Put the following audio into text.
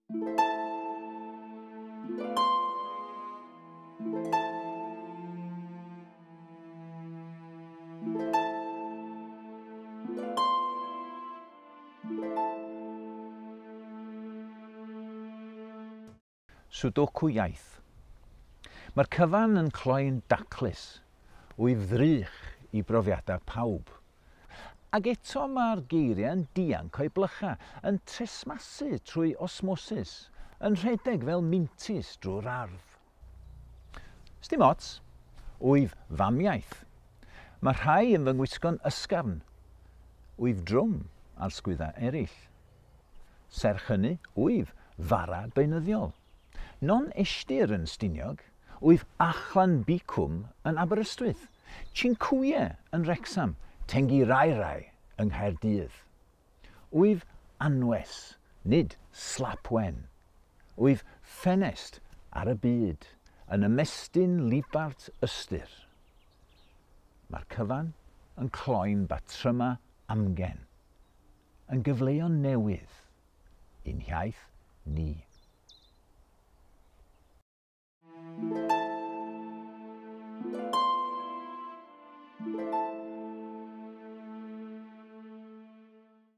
Sudoku iaith. Mae'r cyfan yn cloi'n daclus, wyf ddrych i brofiadau pawb. Ac eto mae'r geiriau'n dianc o'i blychau, yn tresmasu trwy osmosis, yn rhedeg fel mintis drwy'r ardd. Sdim ots, wyf famiaith. Mae rhai yn fy ngwisgo'n ysgafn, wyf drwm ar sgwyddau eraill. Serch hynny, wyf fara beunyddiol. Non eshtir yn Stiniog, wyf achlan bicwm yn Aberystwyth, Cinque yn Wrecsam, Tengi Rai Rai yng Nghaerdydd. Wyf anwes, nid slapwen. Wyf ffenest ar y byd, yn ymestyn libart ystyr. Mae'r cyfan yn cloi'n batryma amgen, yn gyfleon newydd i'n hiaith ni.